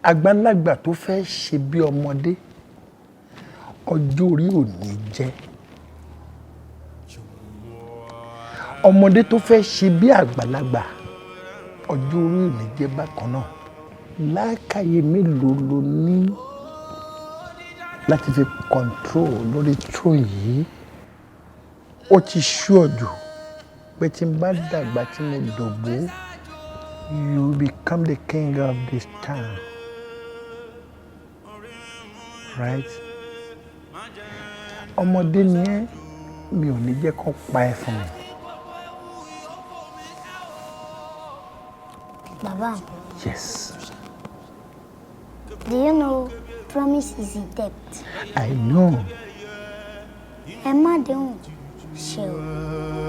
Àgbàlagbà tó fẹ́ ṣe bí ọmọdé, ọjọ́ orí ò ní jẹ́. Ọmọdé tó fẹ́ ṣe bí àgbàlagbà, ọjọ́ orí ò ní jẹ́ bákan náà. Làákàyè mélòó lo ní láti fi control lórí throne yìí? Ó ti ṣú ọ̀jù pé tí n bá dàgbà, tí mo dògbó, you become the king of this town, right? Ọmọdé ni ẹ́, mi ò ní jẹ́ kó pa ẹ́ fún mi. Baba. Yes. Do you know promise is a debt? I know. Ẹ má déhùn ṣe o.